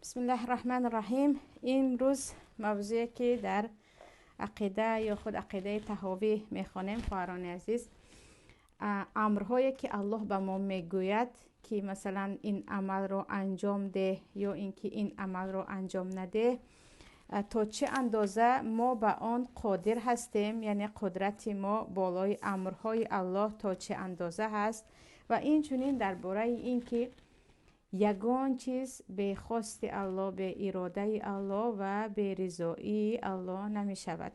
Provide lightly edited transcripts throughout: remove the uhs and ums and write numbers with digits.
بسم الله الرحمن الرحیم. امروز موضوعی که در عقیده یا خود عقیده طحاوی میخوانیم، خواهران عزیز، امرهایی که الله به ما میگوید که مثلا این عمل رو انجام ده یا اینکه این عمل رو انجام نده، تا چه اندازه ما به آن قادر هستیم، یعنی قدرت ما بالای امرهای الله تا چه اندازه هست. و این چنین درباره اینکه یگان چیز به خواست الله، به اراده الله و به رضایی الله نمی شود.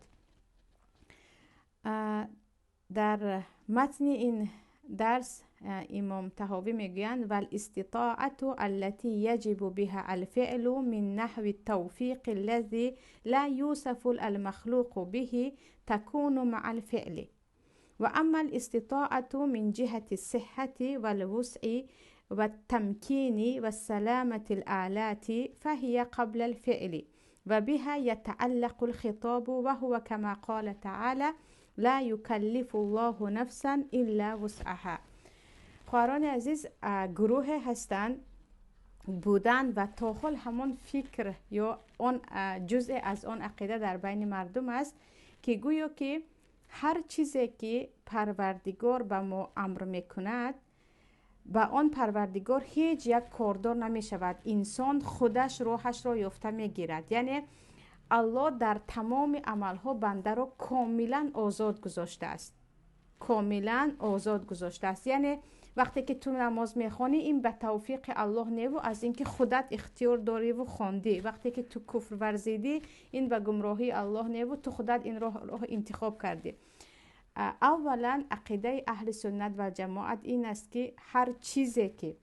در متن این درس امام طحاوی میگویند: والاستطاعة التي يجب بها الفعل من نحو التوفيق الذي لا يوصف المخلوق به تكون مع الفعل، وأما الاستطاعة من جهة الصحة والوسع والتمكين والسلامة الآلات فهي قبل الفعل، وبها يتعلق الخطاب، وهو كما قال تعالى: لا يكلف الله نفسا إلا وسعها. خواهران عزیز، گروه هستند بودن و تا حال همان فکر یا آن جزء از آن عقیده در بین مردم است که گویا که هر چیزی که پروردگار به ما امر میکند، به آن پروردگار هیچ یک کاردار نمی شود. انسان خودش راهش را یافته می گیرد. یعنی الله در تمام عملها بنده را کاملا آزاد گذاشته است، کاملا آزاد گذاشته است. یعنی وقتی که تو نماز میخوانی، این به توفیق الله نه و از اینکه خودت اختیار داری و خواندی. وقتی که تو کفر ورزیدی، این به گمراهی الله نه و تو خودت این راه انتخاب کردی. اولا عقیده اهل سنت و جماعت این است که هر چیزی که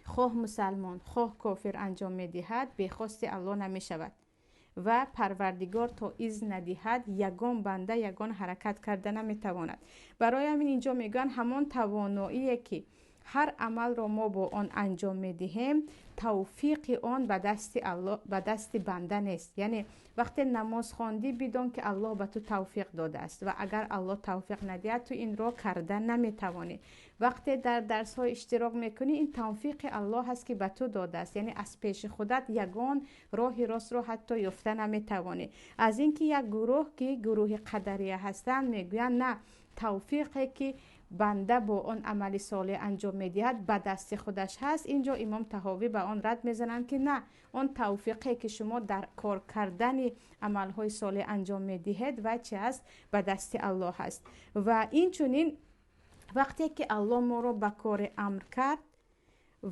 خواه مسلمان خواه کافر انجام میدهد، به خواست الله نمی شود و پروردگار تا اذن ندهد، یگان بنده یگان حرکت کرده نمیتواند. برای همین اینجا میگن همان توانایی که هر عمل را ما با آن انجام میدهیم، توفیق آن به دست الله، به دست بنده نیست. یعنی وقتی نماز خواندی، بدان که الله به تو توفیق داده است و اگر الله توفیق ندهد، تو این را کرده نمیتوانی. وقتی در درس های اشتراک میکنی، این توفیق الله هست که به تو داده است. یعنی از پیش خودت یگان راه راست را حتی یافته نمیتوانی. از اینکه یک گروه که گروه قدریه هستند، میگویند نه، توفیقی که بنده با آن عمل صالح انجام میدهد به دست خودش هست. اینجا امام طحاوی به آن رد میزنند که نه، آن توفیقی که شما در کار کردن عملهای صالح انجام میدهید و چه است؟ به دست الله هست. و این چنین وقتی که الله ما را به کار امر کرد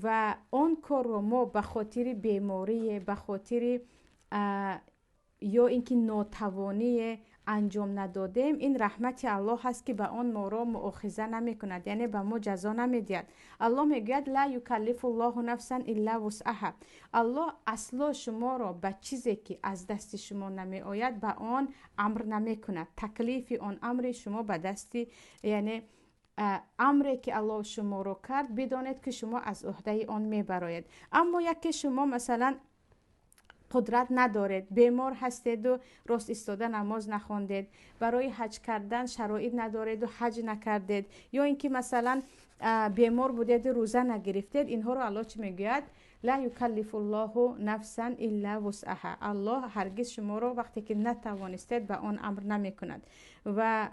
و آن کار رو ما به خاطر بیماری، به خاطر یا اینکه ناتوانی انجام ندادیم، این رحمت الله هست که به آن ما را مؤاخذه نمی کند، یعنی به ما جزا نمیدهد. الله میگوید: لا يكلف الله نفسا الا وسعها. الله اصلا شما را به چیزی که از دست شما نمی آید به آن امر نمی کند. تکلیف آن امر شما به دست، یعنی امری که الله شما را کرد، بدانید که شما از عهده آن میبرایید. اما یکی شما مثلا قدرت ندارید، بیمار هستید و راست ایستاده نماز نخواندید، برای حج کردن شرایط ندارید و حج نکردید، یا اینکه مثلا بیمار بودید و روزه نگرفتید، اینها رو الله چی میگوید؟ لا يكلف الله نفسا الا وسعها. الله هرگز شما رو وقتی که نتوانستید به آن امر نمی کند. و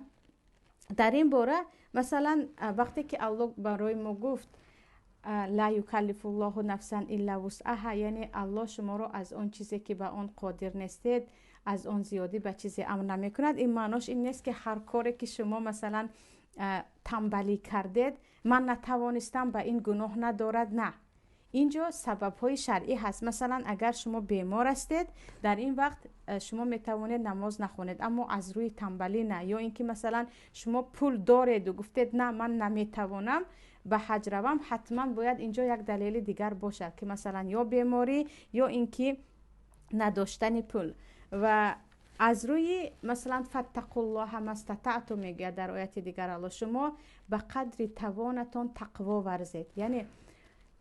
در این باره مثلا وقتی که الله برای ما گفت لا يكلف الله نفسا الا وسعها، یعنی الله شما رو از آن چیزی که به آن قادر نیستید، از آن زیادی به چیزی امر نمی کند، این معناش این نیست که هر کاری که شما مثلا تنبلی کردید، من نتوانستم، به این گناه ندارد. نه، اینجا سبب های شرعی هست. مثلا اگر شما بیمار هستید، در این وقت شما میتوانید نماز نخونید، اما از روی تنبلی نه. یا اینکه مثلا شما پول دارید و گفتید نه، من نمیتوانم به حج روم، حتما باید اینجا یک دلیل دیگر باشد که مثلا یا بیماری یا اینکه نداشتن پول. و از روی مثلا فاتقوا الله ما استطعتم میگه در آیت دیگر الله، شما به قدر توانتان تقوا ورزید. یعنی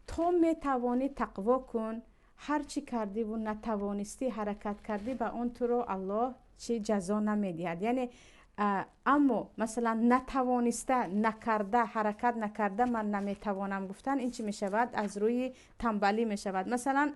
تو میتوانی تقوا کن. هر چی کردی و نتوانستی حرکت کردی، به اون تو رو الله چی جزا نمیدهد. یعنی اما مثلا نتوانسته، نکرده، حرکت نکرده، من نمیتوانم گفتن، این چی میشود؟ از روی تنبلی میشود. مثلا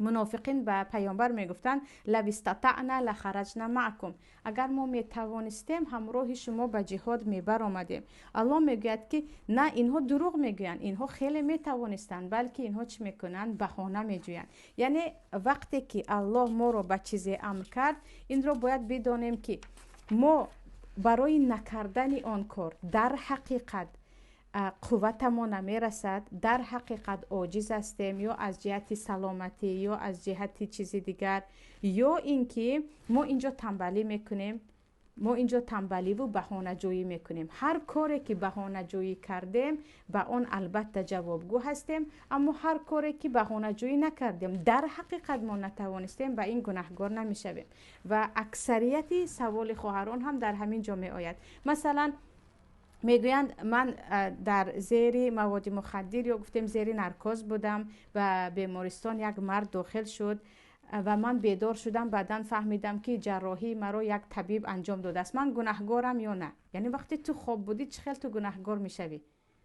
Мунофиқин ба паёмбар мегуфтанд: لو استطعنا لخرجنا معكم, агар мо метавонистем, ҳамроҳи шумо ба ҷиҳод мебаромадем. Аллоҳ мегӯяд, ки на, инҳо дурӯғ мегӯянд, инҳо хеле метавонистанд, балки инҳо чӣ мекунанд? Баҳона меҷӯянд. Яъне вақте ки Аллоҳ моро ба чизе амр кард, инро бояд бидонем, ки мо барои накардани он кор дар ҳақиқат қувватамон намерасад, дар ҳақиқат оҷиз ҳастем, ё аз ҷиҳати саломатӣ, ё аз ҷиҳати чизи дигар, ё ин ки мо инҷо тамбалӣ мекунем, мо инҷо тамбаливу баҳонаҷӯӣ мекунем. Ҳар коре ки баҳонаҷӯӣ кардем, ба он албатта ҷавобгӯ ҳастем, аммо ҳар коре ки баҳонаҷӯӣ накардем, дар ҳақиқат мо натавонистем, ба ин гунаҳгор намешавем. Ва аксарияти саволи хоҳарон ҳам дар ҳамин ҷо меояд. Масалан, мегӯянд: ман дар зери маводи мухаддир ё гуфтем зери наркоз будам ва бемористон як мард дохил шуд ва ман бедор шудам, баъдан фаҳмидам, ки ҷарроҳии маро як табиб анҷом додааст. Ман гунаҳгорам ё на? Яъне вақте ту хоб будӣ, чӣ хел ту гунаҳгор мешавӣ?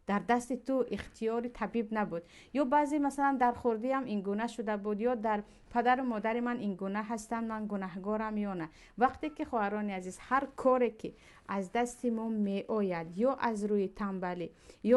Дар дасти ту ихтиёри табиб набуд. Ё баъзе, масалан, дар хурдиам ин гуна шуда буд, ё дар падару модари ман ин гуна ҳастанд, ман гунаҳгорам ё на? Вақте ки, хоҳарони азиз, ҳар коре ки аз дасти мо меояд, ё аз рӯи тамбалӣ,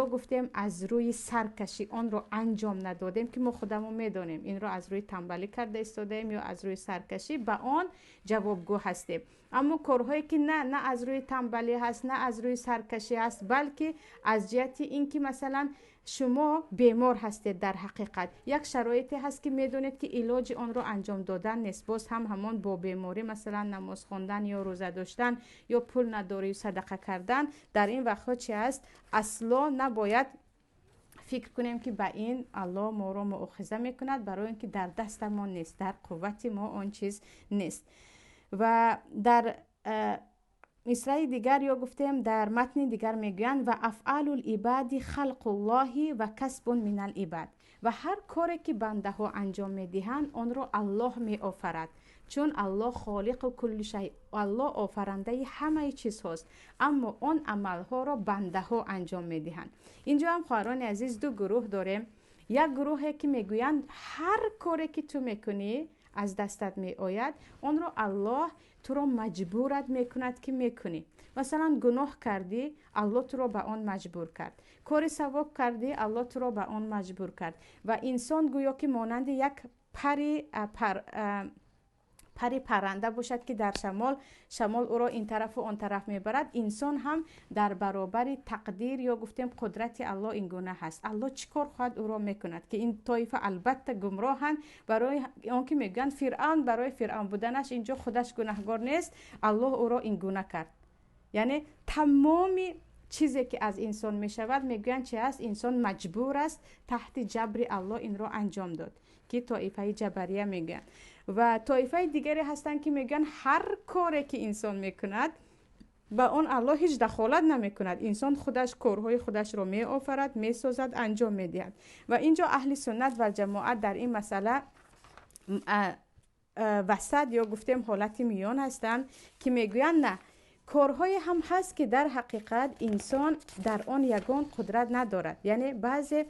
ё гуфтем аз рӯи саркашӣ онро анҷом надодем, ки мо худамон медонем, инро аз рӯи тамбалӣ карда истодаем ё аз рӯи саркашӣ, ба он ҷавобгӯ ҳастем. Аммо корҳое ки на аз рӯи тамбалӣ ҳаст, на аз рӯи саркашӣ ҳаст, балки аз ҷиҳати ин ки, масалан, шумо бемор ҳастед, дар ҳақиқат як шароите ҳаст, ки медонед, ки илоҷи онро анҷом додан нест, боз ҳам ҳамон бо беморӣ, масалан, намоз хондан ё рӯза доштан, ё пул надорию садақа кардан, дар ин вақтҳо чи аст? Асло набояд фикр кунем, ки ба ин Аллоҳ моро муохиза мекунад, барои ин ки дар дастамон нест, дар қуввати мо он чиз нест. Ва дар мисраи дигар ё гуфтем дар матни дигар мегӯянд: وأفعال العباد خلق الله وكسب من العباد. Ва ҳар коре ки бандаҳо анҷом медиҳанд, онро Аллоҳ меофарад, чун Аллоҳ خالق كل شيء, Аллоҳ офарандаи ҳамаи чизҳост, аммо он амалҳоро бандаҳо анҷом медиҳанд. Инҷо ҳам, хоҳарони азиз, ду гурӯҳ дорем. Як гурӯҳе ки мегӯянд, ҳар коре ки ту мекунӣ, аз дастат меояд, онро Аллоҳ туро маҷбурат мекунад, ки мекунӣ. Масалан, гуноҳ кардӣ, Аллоҳ туро ба он маҷбур кард, кори савоб кардӣ, Аллоҳ туро ба он маҷбур кард. Ва инсон гӯё ки монанди як пари парранда бошад, ки дар шамол ӯро ин тарафу он тараф мебарад, инсон ҳам дар баробари тақдир ё гуфтем қудрати Аллоҳ ин гуна ҳаст. Аллоҳ чӣ кор хоҳад, ӯро мекунад, ки ин тоифа албатта гумроҳанд, барои он ки мегӯянд, Фиръавн барои фиръавн буданаш инҷо худаш гунаҳгор нест, Аллоҳ ӯро ин гуна кард. Яъне тамоми чизе ки аз инсон мешавад, мегӯянд, чи аст? Инсон маҷбур аст, таҳти ҷабри Аллоҳ инро анҷом дод, ки тоифаи ҷабария мегӯянд. Ва тоифаи дигаре ҳастанд, ки мегӯянд, ҳар коре ки инсон мекунад, ба он Аллоҳ ҳеҷ дахолат намекунад, инсон худаш корҳои худашро меофарад, месозад, анҷом медиҳад. Ва инҷо аҳли суннат ва ҷамоат дар ин масъала васат ё гуфтем ҳолати миён ҳастанд, ки мегӯянд, на, корҳое ҳам ҳаст, ки дар ҳақиқат инсон дар он ягон қудрат надорад. Яъне баъзе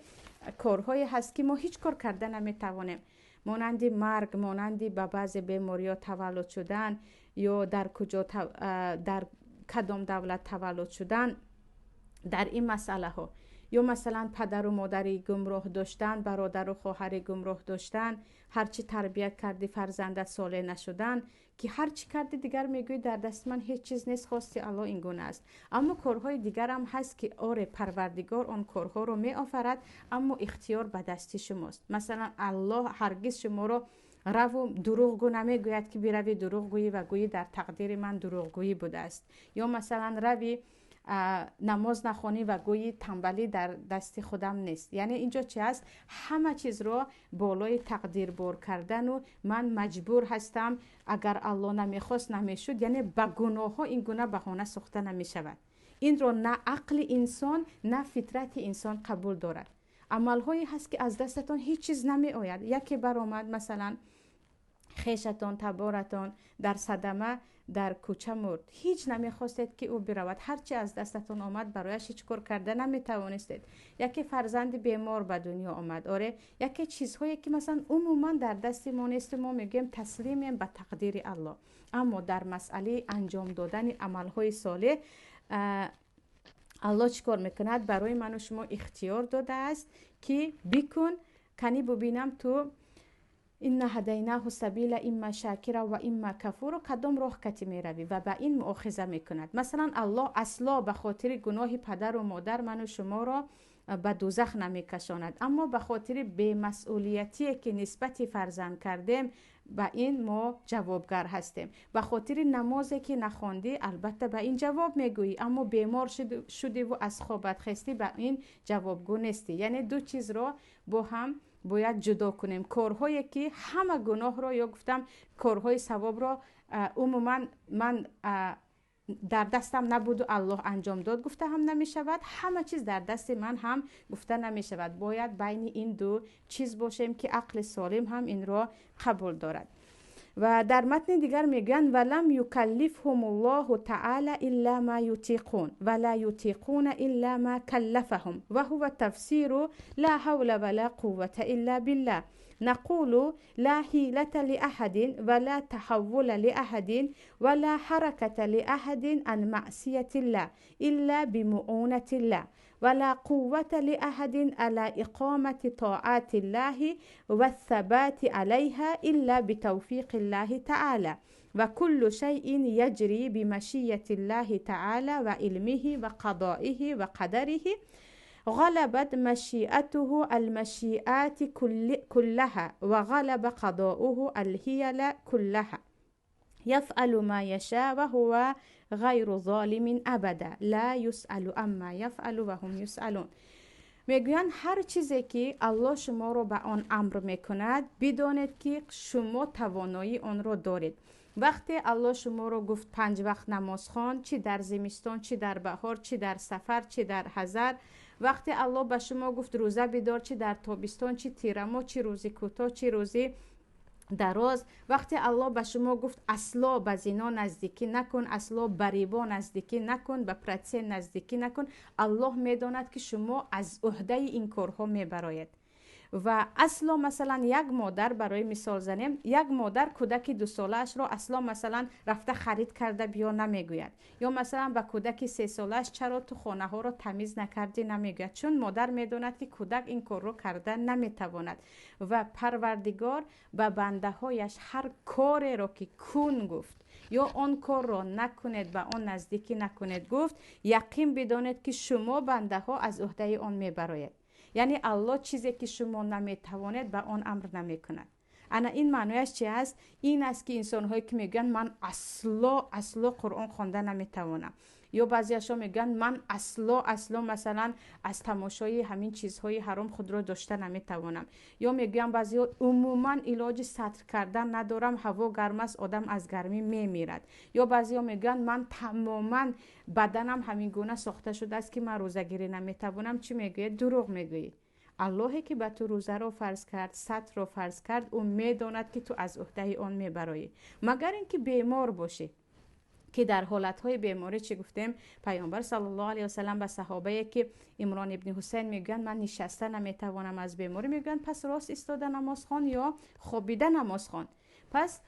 корҳое ҳаст, ки мо ҳеҷ кор карда наметавонем, монанди марг, монанди ба баъзе бемориҳо таваллуд шудан ё дар куҷо, дар кадом давлат таваллуд шудан. Дар ин масъалаҳо ё масалан падару модари гумроҳ доштан, бародару хоҳари гумроҳ доштан, ҳарчи тарбият кардӣ, фарзандат солеҳ нашудан, ки ҳар чӣ кардӣ, дигар мегӯӣ, дар дасти ман ҳеҷ чиз нест, хости Аллоҳ ин гуна аст. Аммо корҳои дигарам ҳаст, ки оре, Парвардигор он корҳоро меофарад, аммо ихтиёр ба дасти шумост. Масалан, Аллоҳ ҳаргиз шуморо раву дурӯғгӯ намегӯяд, ки бирави дурӯғгӯӣ ва гӯӣ, дар тақдири ман дурӯғгӯӣ будааст, ё масалан рави намоз нахонӣ ва гӯйи, тамбалӣ дар дасти худам нест. Яъне инҷо чи аст? Ҳама чизро болои тақдир бор кардану ман маҷбур ҳастам, агар Аллоҳ намехост, намешуд, яъне ба гуноҳҳо ин гуна баҳона сохта намешавад. Инро на ақли инсон, на фитрати инсон қабул дорад. Амалҳое ҳаст, ки аз дастатон ҳеҷ чиз намеояд. Яке баромад, масалан, хешатон, таборатон дар садама дар кӯча мурд, ҳеҷ намехостед, ки ӯ биравад, ҳарчи аз дастатон омад, барояш ҳеҷ кор карда наметавонистед. Яке фарзанди бемор ба дунё омад, оре, яке чизҳое, ки масалан умуман дар дасти мо нест, мо мегӯем таслимем ба тақдири Аллоҳ. Аммо дар масъалаи анҷом додани амалҳои солеҳ Аллоҳ чӣ кор мекунад? Барои ману шумо ихтиёр додааст, ки бикун, кани бубинам ту инна ҳадайнаҳу сабила имма шакира ва имма кафуро, кадом роҳ кати меравӣ, ва ба ин муохиза мекунад. Масалан, Аллоҳ асло ба хотири гуноҳи падару модар ману шуморо ба дӯзах намекашонад, аммо ба хотири бемасъулиятие, ки нисбати фарзанд кардем, ба ин мо ҷавобгар ҳастем. Ба хотири намозе, ки нахондӣ, албатта ба ин ҷавоб мегӯӣ, аммо бемор шудиву аз хобат хестӣ, ба ин ҷавобгӯ нестӣ. Яъне ду чизро бо ҳам бояд ҷудо кунем. Корҳое, ки ҳама гуноҳро ё гуфтам корҳои савобро умуман ман дар дастам набуду Аллоҳ анҷом дод гуфта ҳам намешавад, ҳама чиз дар дасти ман ҳам гуфта намешавад. Бояд байни ин ду чиз бошем, ки ақли солим ҳам инро қабул дорад. Ва дар матни дигар мегӯянд: валам юкаллифҳум Аллоҳу таъала илла ма ютиқун ва ла ютиқуна илла ма каллафаҳум ва ҳува тафсиру ла ҳавла ва ла қуввата илла биллаҳ. نقول لا حيلة لأحد ولا تحول لأحد ولا حركة لأحد عن معصية الله إلا بمعونة الله، ولا قوة لأحد على إقامة طاعات الله والثبات عليها إلا بتوفيق الله تعالى، وكل شيء يجري بمشية الله تعالى وعلمه وقضائه وقدره، غلبت مشيئته المشيئات كلها وغلب قضاؤه الهيل كلها، يفعل ما يشاء وهو غير ظالم أبدا، لا يسأل عما يفعل وهم يسألون. Мегӯянд, ҳар чизе, ки Аллоҳ шуморо ба он амр мекунад, бидонед, ки шумо тавоноии онро доред. Вақте Аллоҳ шуморо гуфт панҷ вақт намозхон, чӣ дар зимистон, чӣ дар баҳор, чӣ дар сафар, чӣ дар ҳазар, вақте Аллоҳ ба шумо гуфт рӯза бидор, чӣ дар тобистон, чӣ тирамоҳ, чӣ рӯзи кӯтоҳ, чӣ рӯзи дароз, вақте Аллоҳ ба шумо гуфт асло ба зино наздикӣ накун, асло ба рибо наздикӣ накун, ба процент наздикӣ накун, Аллоҳ медонад, ки шумо аз уҳдаи ин корҳо мебароед. Ва асло масалан як модар, барои мисол занем, як модар кӯдаки дусолаашро асло масалан рафта харид карда биё намегӯяд, ё масалан ба кӯдаки сесолааш чаро ту хонаҳоро тамиз накардӣ намегӯяд, чун модар медонад, ки кӯдак ин корро карда наметавонад. Ва Парвардигор ба бандаҳояш ҳар кореро, ки кун гуфт ё он корро накунед, ба он наздикӣ накунед гуфт, яқин бидонед, ки шумо бандаҳо аз уҳдаи он мебароед. Яъне Аллоҳ чизе, ки шумо наметавонед, ба он амр намекунад. Ана ин маънояш чи аст? Ин аст, ки инсонҳое, ки мегӯянд ман асло асло Қуръон хонда наметавонам, ё баъзеашо мегӯянд ман асло асло масалан аз тамошои ҳамин чизҳои ҳаром худро дошта наметавонам, ё мегӯянд баъзеҳо умуман илоҷи сатр кардан надорам, ҳаво гарм аст, одам аз гармӣ мемирад, ё баъзеҳо мегӯянд ман тамоман баданам ҳамин гуна сохта шудааст, ки ман рӯзагирӣ наметавонам. Чӣ мегӯед? Дурӯғ мегӯӣ. Аллоҳе, ки ба ту рӯзаро фарз кард, сатрро фарз кард, ӯ медонад, ки ту аз уҳдаи он мебароӣ, магар ин ки бемор бошӣ, ки дар ҳолатҳои беморӣ чӣ гуфтем? Паёмбар саллаллоҳу алайҳи васаллам ба саҳобае, ки Имрон ибни Ҳусайн мегӯянд ман нишаста наметавонам аз беморӣ, мегӯянд пас рост истода намозхон ё хобида намозхон. Пас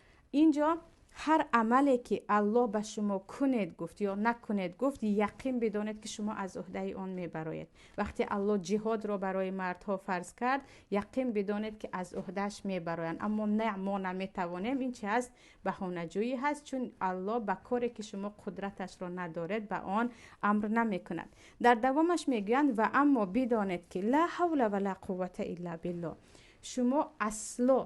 инҷо ҳар амале, ки Аллоҳ ба шумо кунед гуфт ё накунед гуфт, яқин бидонед, ки шумо аз уҳдаи он мебароед. Вақте Аллоҳ ҷиҳодро барои мардҳо фарз кард, яқин бидонед, ки аз уҳдааш мебароянд. Аммо не, мо наметавонем, ин чи ҳаст? Баҳонаҷӯӣ ҳаст, чун Аллоҳ ба коре, ки шумо қудраташро надоред, ба он амр намекунад. Дар давомаш мегӯянд: ва аммо бидонед, ки ла ҳавла ва ла қуввата илла биллоҳ, шумо асло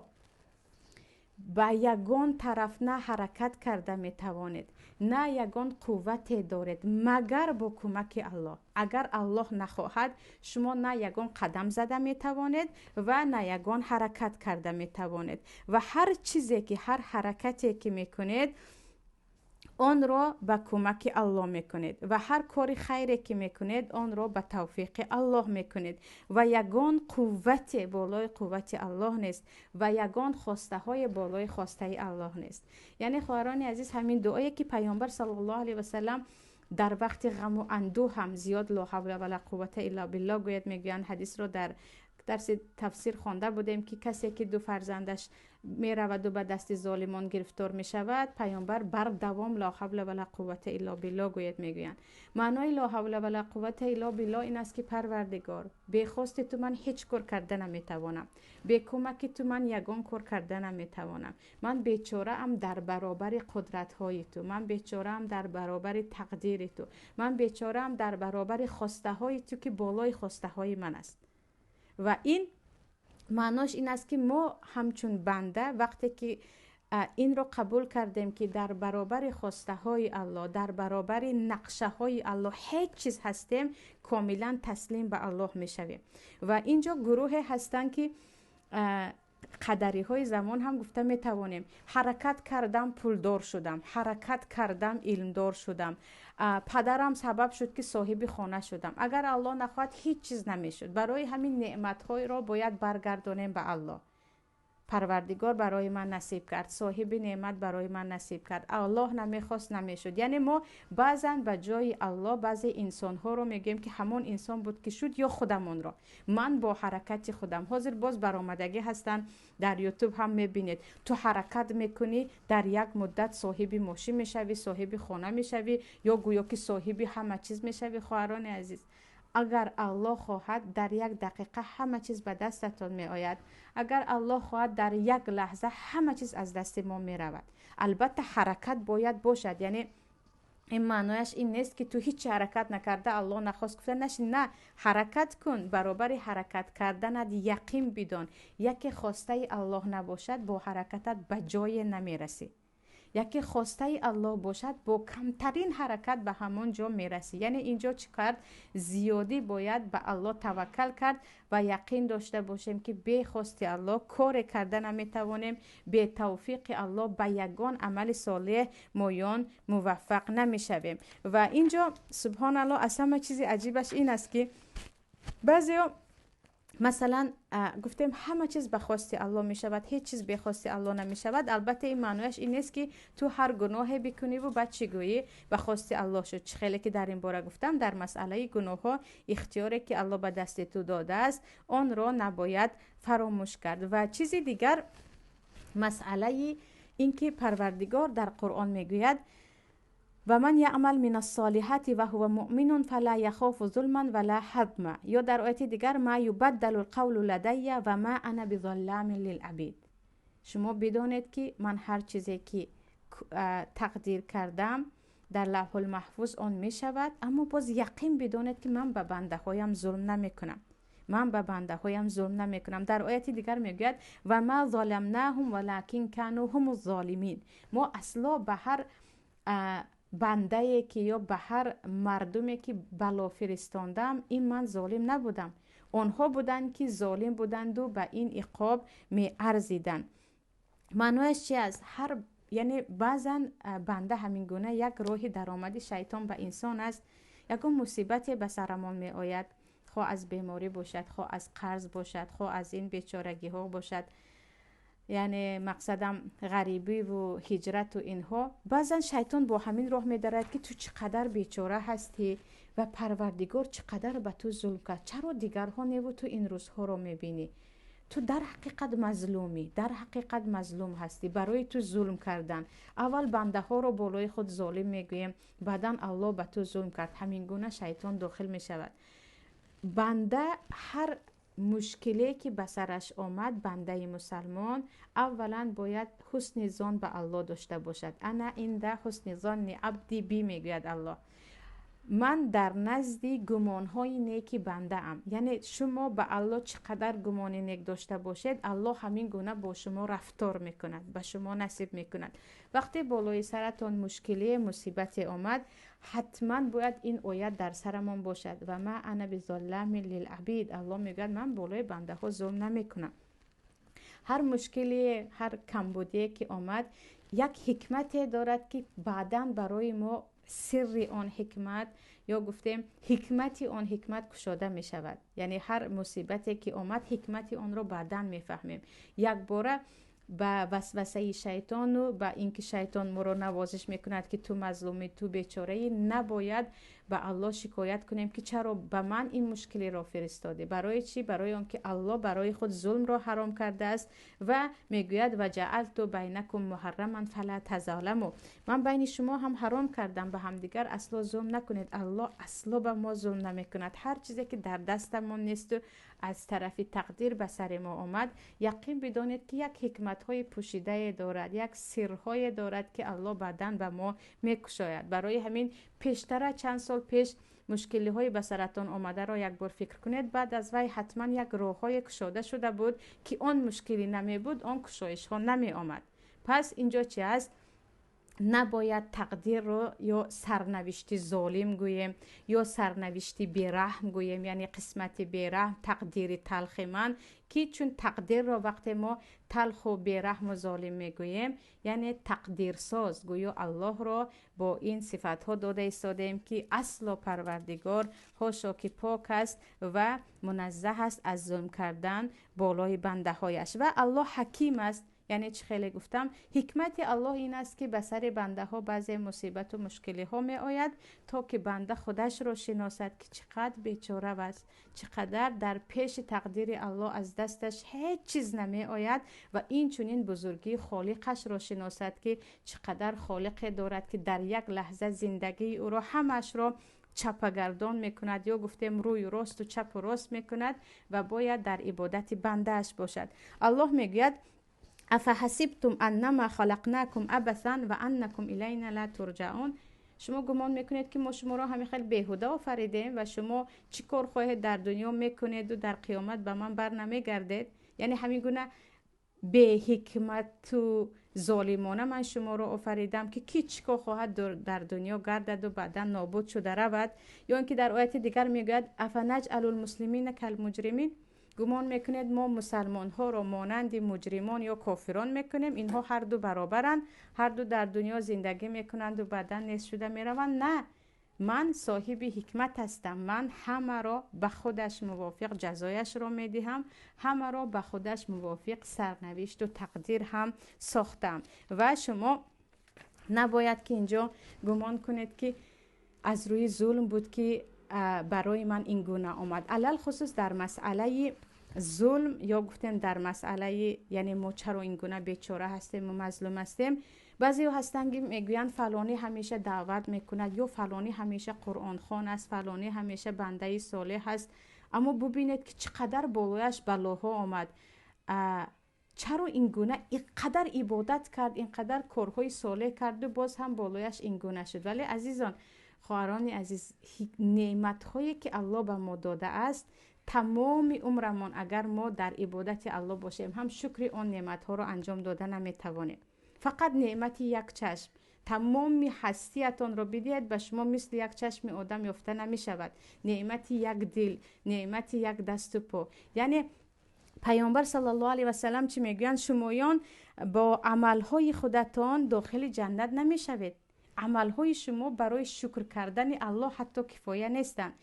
ба ягон тараф на ҳаракат карда метавонед, на ягон қуввате доред, магар бо кӯмаки Аллоҳ. Агар Аллоҳ нахоҳад, шумо на ягон қадам зада метавонед ва на ягон ҳаракат карда метавонед. Ва ҳар чизе ки, ҳар ҳаракате, ки мекунед, Онро ба кӯмаки Аллоҳ мекунед ва ҳар кори хайре ки мекунед, онро ба тавфиқи Аллоҳ мекунед ва ягон қуввате болои қуввати Аллоҳ нест ва ягон хостаҳои болои хостаи Аллоҳ нест. Яъне, хоҳарони азиз, ҳамин дуое ки Паёмбар саллаллоҳу алайҳи васаллам дар вақти ғаму андӯҳ ҳам зиёд ло ҳавла вала қуввата илла биллоҳ гӯяд мегӯянд. Ҳадисро дар дарси тафсир хонда будем, ки касе ки ду фарзандаш мераваду ба дасти золимон гирифтор мешавад, Паёмбар бар давом ло ҳавла вала қуввата илла биллоҳ гӯяд мегӯянд. Маънои ло ҳавла вала қуввата илла биллоҳ ин аст, ки Парвардигор, бехости ту ман ҳеҷ кор карда наметавонам, бе кӯмаки ту ман ягон кор карда наметавонам, ман бечораам дар баробари қудратҳои ту, ман бечораам дар баробари тақдири ту, ман бечораам дар баробари хостаҳои ту, ки болои хостаҳои ман аст. Ва ин маънош ин аст, ки мо ҳамчун банда вақте ки инро қабул кардем, ки дар баробари хостаҳои Аллоҳ, дар баробари нақшаҳои Аллоҳ ҳеҷ чиз ҳастем, комилан таслим ба Аллоҳ мешавем. Ва инҷо гурӯҳе ҳастанд, ки қадариҳои замон ҳам гуфта метавонем: ҳаракат кардам, пулдор шудам, ҳаракат кардам, илмдор шудам, падарам сабаб шуд, ки соҳиби хона шудам, агар Аллоҳ нахоҳад, ҳеҷ чиз намешуд. Барои ҳамин неъматҳоеро бояд баргардонем ба Аллоҳ. Парвардигор барои ман насиб кард, соҳиби неъмат барои ман насиб кард, Аллоҳ намехост, намешуд. Яъне мо баъзан ба ҷои Аллоҳ баъзе инсонҳоро мегӯем, ки ҳамон инсон буд, ки шуд, ё худамонро, ман бо ҳаракати худам. Ҳозир боз баромадагӣ ҳастанд, дар Ютуб ҳам мебинед: ту ҳаракат мекунӣ, дар як муддат соҳиби мошин мешавӣ, соҳиби хона мешавӣ ё гӯё ки соҳиби ҳама чиз мешавӣ. Хоҳарони азиз, агар Аллоҳ хоҳад, дар як дақиқа ҳама чиз ба дастатон меояд, агар Аллоҳ хоҳад, дар як лаҳза ҳама чиз аз дасти мо меравад. Албатта, ҳаракат бояд бошад, яъне ин маънояш ин нест, ки ту ҳеҷ ҳаракат накарда, Аллоҳ нахост гуфта нашин. На, ҳаракат кун, баробари ҳаракат карданат яқин бидон, яке хостаи Аллоҳ набошад, бо ҳаракатат ба ҷое намерасӣ, яке хостаи Аллоҳ бошад, бо камтарин ҳаракат ба ҳамон ҷо мерасӣ. Яъне инҷо чӣ кард? Зиёдӣ бояд ба Аллоҳ таваккал кард ва яқин дошта бошем, ки бе хости Аллоҳ коре карда наметавонем, бе тавфиқи Аллоҳ ба ягон амали солеҳ моён муваффақ намешавем. Ва инҷо, субҳоналлоҳ, аз ҳама чизи аҷибаш ин аст, ки баъзео, масалан, гуфтем, ҳама чиз ба хости Аллоҳ мешавад, ҳеҷ чиз бехости Аллоҳ намешавад. Албатта, ин маънояш ин нест, ки ту ҳар гуноҳе бикуниву баъд чӣ гӯӣ? Ба хости Аллоҳ шуд. Чӣ хеле ки дар ин бора гуфтам, дар масъалаи гуноҳҳо ихтиёре ки Аллоҳ ба дасти ту додааст, онро набояд фаромӯш кард. Ва чизи дигар, масъалаи ин ки Парвардигор дар Қуръон мегӯяд: ва ман яъмал мин ассолиҳати ва ҳува муъминун фала яхофу зулман вала ҳадма. Ё дар ояти дигар: ма юбаддалу лқавлу ладайя ва ма ана бизалламин лилабид. Шумо бидонед, ки ман ҳар чизе ки тақдир кардам дар Лавҳулмаҳфуз, он мешавад, аммо боз яқин бидонед, ки ман ба бандаҳоям зулм намекунам, ман ба бандаҳоям зулм намекунам. Дар ояти дигар мегӯяд: ва ма золамнаҳум валакин кану ҳуму золимин. Мо асло ба ҳар бандае ки ё ба ҳар мардуме ки бало фиристондам, ин ман золим набудам, онҳо буданд, ки золим буданду ба ин иқоб меарзиданд. Маънояш чи аст? Ҳар, яъне баъзан банда ҳамин гуна як роҳи даромади шайтон ба инсон аст. Ягон мусибате ба сарамон меояд, хоҳ аз беморӣ бошад, хоҳ аз қарз бошад, хоҳ аз ин бечорагиҳо бошад, яъне мақсадам ғарибиву ҳиҷрату инҳо. Баъзан шайтон бо ҳамин роҳ медарад, ки ту чӣ қадар бечора ҳастӣ ва Парвардигор чӣ қадар ба ту зулм кард, чаро дигарҳо неву ту ин рӯзҳоро мебинӣ, ту дар ҳақиқат мазлумӣ, дар ҳақиқат мазлум ҳастӣ, барои ту зулм кардан. Аввал бандаҳоро болои худ золим мегӯем, баъдан Аллоҳ ба ту зулм кард. Ҳамин гуна шайтон дохил мешавад. Банда ҳар мушкиле ки ба сараш омад, бандаи мусалмон аввалан бояд ҳусни зон ба Аллоҳ дошта бошад. Ана инда ҳусни зонни абди би, мегӯяд Аллоҳ, ман дар назди гумонҳои неки бандаам. Яъне шумо ба Аллоҳ чӣ қадар гумони нек дошта бошед, Аллоҳ ҳамин гуна бо шумо рафтор мекунад, ба шумо насиб мекунад. Вақте болои саратон мушкилие, мусибате омад, ҳатман бояд ин оят дар сарамон бошад: ва ма ана бизолламин лилабид. Аллоҳ мегӯяд, ман болои бандаҳо зулм намекунам. Ҳар мушкиле, ҳар камбудие ки омад, як ҳикмате дорад, ки баъдан барои мо сирри он ҳикмат ё гуфтем ҳикмати он ҳикмат кушода мешавад. Яъне ҳар мусибате ки омад, ҳикмати онро баъдан мефаҳмем. Якбора ба васвасаи шайтону ба ин ки шайтон моро навозиш мекунад, ки ту мазлумӣ, ту бечораӣ, набояд ба Аллоҳ шикоят кунем, ки чаро ба ман ин мушкилиро фиристодӣ. Барои чӣ? Барои он ки Аллоҳ барои худ зулмро ҳаром кардааст ва мегӯяд: ва ҷаалту байнакум муҳарраман фала тазоламу, ман байни шумо ҳам ҳаром кардам, ба ҳамдигар асло зулм накунед. Аллоҳ асло ба мо зулм намекунад. Ҳар чизе ки дар дастамон несту аз тарафи тақдир ба сари мо омад, яқин бидонед, ки як ҳикматҳои пӯшидае дорад, як сирҳое дорад, ки Аллоҳ баъдан ба мо мекушояд. Барои ҳамин пештара, чанд сол пеш мушкилиҳои ба саратон омадаро як бор фикр кунед. Баъд аз вай ҳатман як роҳҳое кушода шуда буд, ки он мушкилӣ намебуд, он кушоишҳо намеомад. Пас инҷо чи аст? Набояд тақдирро ё сарнавишти золим гӯем, ё сарнавишти бераҳм гӯем, яъне қисмати бераҳм, тақдири талхи ман, ки чун тақдирро вақте мо талху бераҳму золим мегӯем, яъне тақдирсоз гӯё Аллоҳро бо ин сифатҳо дода истодаем, ки асло Парвардигор ҳошо ки пок аст ва муназзаҳ аст аз зулм кардан болои бандаҳояш. Ва Аллоҳ ҳаким аст. Яъне чӣ? Хеле гуфтам, ҳикмати Аллоҳ ин аст, ки ба сари бандаҳо баъзе мусибату мушкилиҳо меояд, то ки банда худашро шиносад, ки чӣ қадр бечора аст, чӣ қадар дар пеши тақдири Аллоҳ аз дасташ ҳеҷ чиз намеояд, ва инчунин бузургии холиқашро шиносад, ки чӣ қадар холиқе дорад, ки дар як лаҳза зиндагии ӯро ҳамаашро чапагардон мекунад, ё гуфтем рӯю росту чапу рост мекунад, ва бояд дар ибодати бандааш бошад. Аллоҳ мегӯяд: афаҳасибтум аннама халақнакум абасан ва аннакум илайна ла турҷаун. Шумо гумон мекунед, ки мо шуморо ҳамин хел беҳуда офаридем ва шумо чӣ кор хоҳед дар дунё мекунеду дар қиёмат ба ман бар намегардед? Яъне ҳамин гуна беҳикмату золимона ман шуморо офаридам, ки ки чӣ кор хоҳад дар дунё гардаду баъдан нобуд шуда равад? Ё ин ки дар ояти дигар мегӯяд: афанаҷъалул муслимина калмуҷримин. Гумон мекунед, мо мусалмонҳоро монанди муҷримон ё кофирон мекунем? Инҳо ҳарду баробаранд, ҳарду дар дунё зиндагӣ мекунанду баъдан нест шуда мераванд. На, ман соҳиби ҳикмат ҳастам, ман ҳамаро ба худаш мувофиқ ҷазояшро медиҳам, ҳамаро ба худаш мувофиқ сарнавишту тақдир ҳам сохтам. Ва шумо набояд ки инҷо гумон кунед, ки аз рӯи зулм буд, ки барои ман ин гуна омад. Алалхусус дар масъалаи зулм ё гуфтем дар масъалаи, яъне мо чаро ин гуна бечора ҳастем ва мазлум ҳастем. Баъзеҳо ҳастанд, ки мегӯянд: фалонӣ ҳамеша даъват мекунад, ё фалонӣ ҳамеша қуръонхон аст, фалонӣ ҳамеша бандаи солеҳ аст, аммо бубинед, ки чӣ қадар болояш балоҳо омад. Чаро ин гуна ин қадар ибодат кард, ин қадар корҳои солеҳ карду боз ҳам болояш ин гуна шуд? Вале, азизон, хоҳарони азиз, неъматҳое ки Аллоҳ ба мо додааст, тамоми умрамон агар мо дар ибодати Аллоҳ бошем ҳам, шукри он неъматҳоро анҷом дода наметавонем. Фақат неъмати як чашм, тамоми ҳастиятонро бидиҳед, ба шумо мисли як чашми одам ёфта намешавад. Неъмати як дил, неъмати як дасту по. Яъне Паёмбар саллаллоҳу алайҳи васалам чӣ мегӯянд? Шумоён бо амалҳои худатон дохили ҷаннат намешавед, амалҳои шумо барои шукр кардани Аллоҳ ҳатто кифоя нестанд.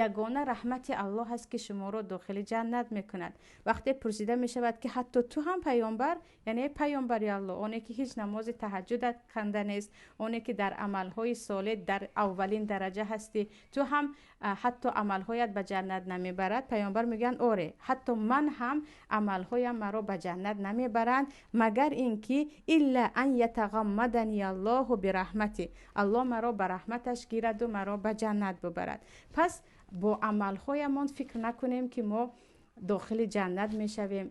Ягона раҳмати Аллоҳ аст, ки шуморо дохили ҷаннат мекунад. Вақте пурсида мешавад, ки ҳатто ту ҳам, паёмбар, яъне паёмбари Аллоҳ, оне ки ҳеҷ намози таҳаҷҷудат канда нест, оне ки дар амалҳои солеҳ дар аввалин дараҷа ҳастӣ, ту ҳам ҳатто амалҳоят ба ҷаннат намебарад? Паёмбар мегӯянд: оре, ҳатто ман ҳам амалҳоям маро ба ҷаннат намебаранд, магар ин ки илла ан ятағаммадани Аллоҳу бираҳмати, Аллоҳ маро ба раҳматаш гираду маро ба ҷаннат бубарад. Пас бо амалҳоямон фикр накунем, ки мо дохили ҷаннат мешавем.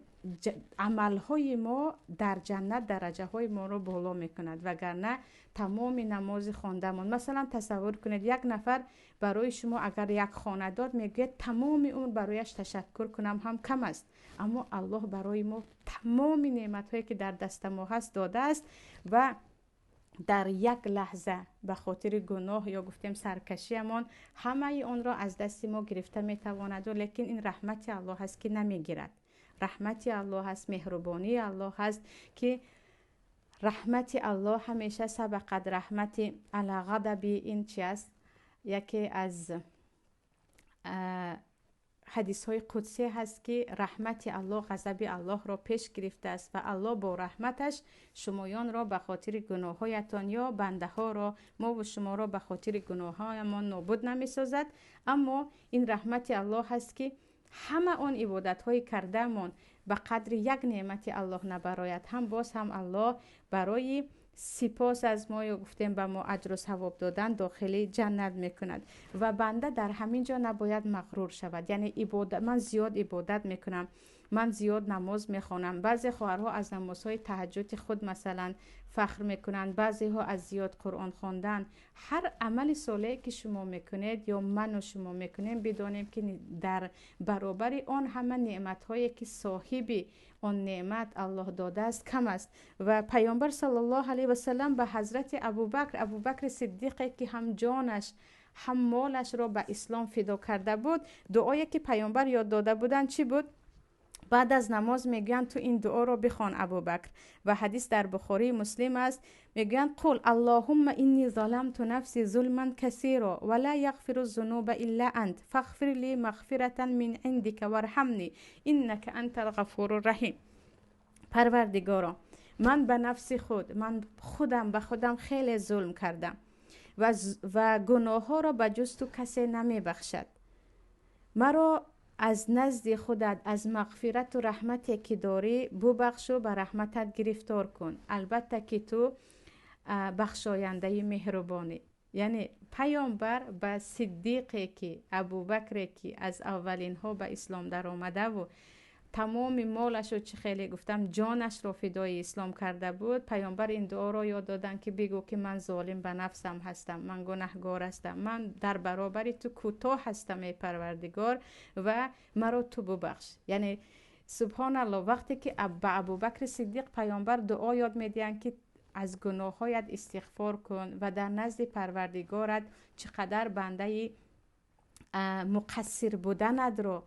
Амалҳои мо дар ҷаннат дараҷаҳои моро боло мекунад, вагарна тамоми намози хондамон, масалан, тасаввур кунед, як нафар барои шумо агар як хона дод, мегӯяд: тамоми умр барояш ташаккур кунам ҳам кам аст. Аммо Аллоҳ барои мо тамоми неъматҳое ки дар даста мо ҳаст додааст ва дар як лаҳза ба хотири гуноҳ ё гуфтем саркашиамон ҳамаи онро аз дасти мо гирифта метавонаду, лекин ин раҳмати Аллоҳ аст, ки намегирад. Раҳмати Аллоҳ аст, меҳрубонии Аллоҳ аст, ки раҳмати Аллоҳ ҳамеша сабақат раҳмати ала ғадаби. Ин чи аст? Яке аз ҳадисҳои қудсӣ ҳаст, ки раҳмати Аллоҳ ғазаби Аллоҳро пеш гирифтааст ва Аллоҳ бо раҳматаш шумоёнро ба хотири гуноҳҳоятон ё бандаҳоро, мову шуморо ба хотири гуноҳҳоямон нобуд намесозад. Аммо ин раҳмати Аллоҳ ҳаст, ки ҳама он ибодатҳои кардаамон ба қадри як неъмати Аллоҳ набарояд ҳам, боз ҳам Аллоҳ барои сипос аз мо ё гуфтем ба мо аҷру савоб додан дохили ҷаннат мекунад. Ва банда дар ҳамин ҷо набояд мағрур шавад. Яъне ман зиёд ибодат мекунам, ман зиёд намоз мехонам. Баъзе хоҳарҳо аз намозҳои таҳаҷҷуди худ масалан фахр мекунанд, баъзеҳо аз зиёд Қуръон хондан. Ҳар амали солеҳе ки шумо мекунед ё ману шумо мекунем, бидонем, ки дар баробари он ҳама неъматҳое ки соҳиби он неъмат Аллоҳ додааст, кам аст. Ва Паёмбар саллаллоҳу алайҳи васаллам ба ҳазрати Абубакр, Абубакри Сиддиқе ки ҳам ҷонаш ҳам молашро ба ислом фидо карда буд, дуое ки Паёмбар ёд дода буданд чӣ буд? Баъд аз намоз мегӯянд: «Ту ин дуоро бихон, Абубакр». Ва ҳадис дар Бухории Муслим аст. Мегӯянд: «Қул аллоҳумма инни заламту нафси зулман касиро ва ла яғфиру зунуба илла ант фағфир ли мағфиратан мин индика варҳамни иннака антал ғафуру раҳим». Парвардигоро, ман ба нафси худ, ман худам ба худам хеле зулм кардам ва гуноҳҳоро ба ҷуз ту касе намебахшад. Маро аз назди худат, аз мағфирату раҳмате ки дорӣ, бубахшу ба раҳматат гирифтор кун. Албатта ки ту бахшояндаи меҳрубонӣ. Яъне Паёмбар ба сиддиқе ки Абубакре ки аз аввалинҳо ба ислом даромадаву тамоми молашу, чӣ хеле гуфтам, ҷонашро фидои ислом карда буд, Паёмбар ин дуоро ёд доданд, ки бигӯ ки ман золим ба нафсам ҳастам, ман гунаҳгор ҳастам, ман дар баробари ту кӯтоҳ ҳастам, эй Парвардигор, ва маро ту бубахш. Яъне субҳоналло, вақте ки ба Абубакри Сиддиқ Паёмбар дуо ёд медиҳанд, ки аз гуноҳҳоят истиғфор кун ва дар назди Парвардигорат чӣ қадар бандаи муқассир буданатро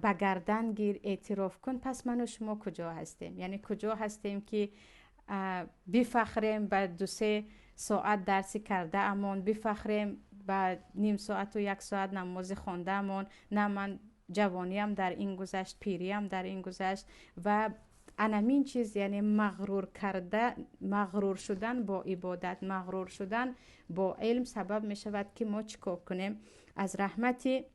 ба гардан гир, эътироф кун, пас ману шумо куҷо ҳастем? Яъне куҷо ҳастем, ки бифахрем ба 2-се соат дарси кардаамон, бифахрем ба ним соату як соат намози хондаамон? На, ман ҷавониам дар ин гузашт, пириам дар ин гузашт. Ва анамин чиз, яъне мағрур карда, мағрур шудан бо ибодат, мағрур шудан бо илм сабаб мешавад, ки мо чӣ кор кунем? Аз раҳмати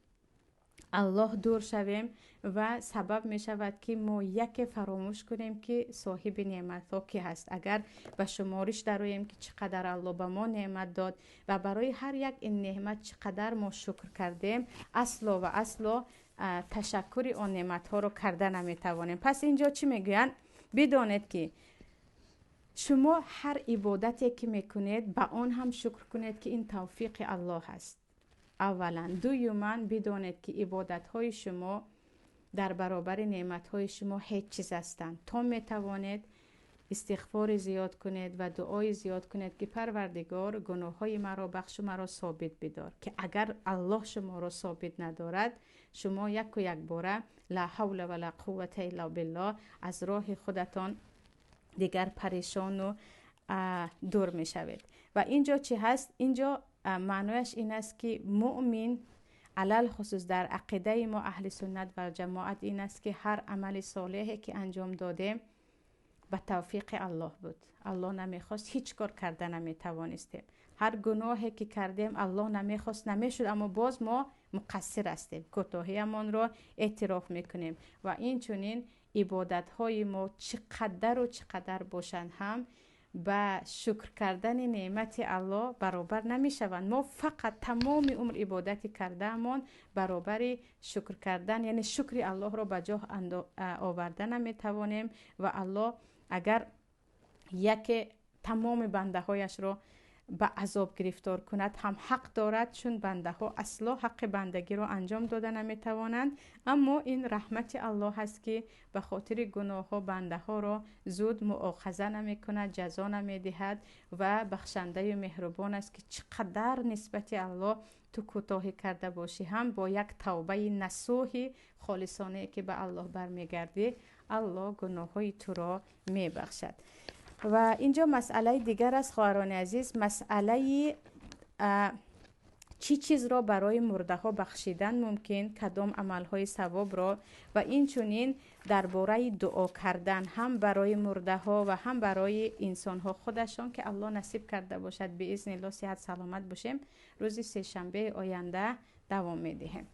Аллоҳ дур шавем ва сабаб мешавад, ки мо яке фаромӯш кунем, ки соҳиби неъматҳо ки ҳаст. Агар ба шумориш дароем, ки чӣ қадар Аллоҳ ба мо неъмат дод ва барои ҳар як ин неъмат чӣ қадар мо шукр кардем, асло ва асло ташаккури он неъматҳоро карда наметавонем. Пас ин ҷо чӣ мегӯянд? Бидонед, ки шумо ҳар ибодате ки мекунед, ба он ҳам шукр кунед, ки ин тавфиқи Аллоҳ аст аввалан. Дуюман, бидонед, ки ибодатҳои шумо дар баробари неъматҳои шумо ҳеҷ чиз ҳастанд. То метавонед, истиғфори зиёд кунед ва дуои зиёд кунед, ки Парвардигор, гуноҳҳои маро бахшу маро собит бидор, ки агар Аллоҳ шуморо собит надорад, шумо яку якбора ла ҳавла ва ла қуввата илла биллоҳ, аз роҳи худатон дигар парешону дур мешавед. Ва ин ҷо чӣ ҳаст? Ин ҷо маънояш ин аст, ки муъмин, алалхусус дар ақидаи мо аҳли суннат валҷамоат ин аст, ки ҳар амали солеҳе ки анҷом додем, ба тавфиқи Аллоҳ буд. Аллоҳ намехост, ҳеҷ кор карда наметавонистем. Ҳар гуноҳе ки кардем, Аллоҳ намехост, намешуд, аммо боз мо муқассир ҳастем, кӯтоҳиямонро эътироф мекунем. Ва инчунин ибодатҳои мо чӣ қадару чӣ қадар бошанд ҳам, ба шукр кардани неъмати Аллоҳ баробар намешаванд. Мо фақат тамоми умр ибодати кардаамон баробари шукр кардан, яъне шукри Аллоҳро ба ҷо оварда наметавонем. Ва Аллоҳ агар яке тамоми бандаҳояшро Ба азоб гирифтор кунад ҳам ҳақ дорад, чун бандаҳо асло ҳаққи бандагиро анҷом дода наметавонанд. Аммо ин раҳмати Аллоҳ аст, ки ба хотири гуноҳҳо бандаҳоро зуд муохаза намекунад, ҷазо намедиҳад ва бахшандаю меҳрубон аст, ки чӣ қадар нисбати Аллоҳ ту кӯтоҳӣ карда бошӣ ҳам, бо як тавбаи насӯҳи холисонае ки ба Аллоҳ бармегардӣ, Аллоҳ гуноҳҳои туро мебахшад. Ва инҷо масъалаи дигар аст, хоҳарони азиз, масъалаи чӣ чизро барои мурдаҳо бахшидан мумкин, кадом амалҳои савобро, ва инчунин дар бораи дуо кардан ҳам барои мурдаҳо ва ҳам барои инсонҳо худашон, ки Аллоҳ насиб карда бошад, биизнилло сиҳат саломат бошем, рӯзи сешанбеи оянда давом медиҳем.